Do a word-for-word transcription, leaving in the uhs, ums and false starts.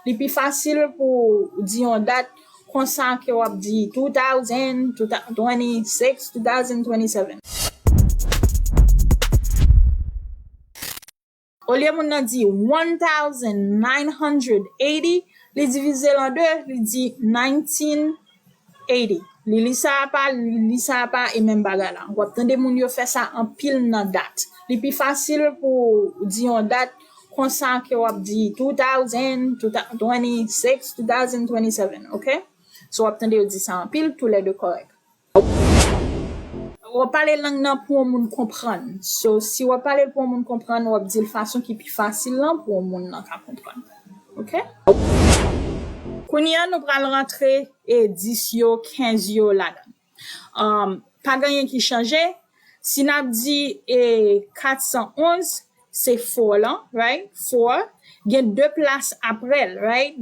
Li pi fasil pou w di yon dat konsa ke w ap di two thousand, twenty-six, two thousand twenty-seven. Olye moun nan di one thousand nine hundred eighty, li divize l an de, li di nineteen eighty. Li li sa a pa, li li sa a pa, e menm bagay la. W ap tande moun yo fè sa anpil nan dat. Li pi fasil pou w di yon dat konsa ke w ap di two thousand, twenty-six, two thousand twenty-seven, ok? So, w ap tande yo di sa anpil, toulède kòrèk. W ap pale lang nan pou yon moun konprann. So, si w ap pale l pou yon moun konprann, w ap di l fason ki pi fasil lan pou yon moun nan ka konprann. Ok? Kounye a, nou pral rantre e dis yo, kenz yo ladan. Um, pa gen anyen ki chanje. Si n ap di e kat san onz, se four lan, right? Four. Gen de plas apre l, right?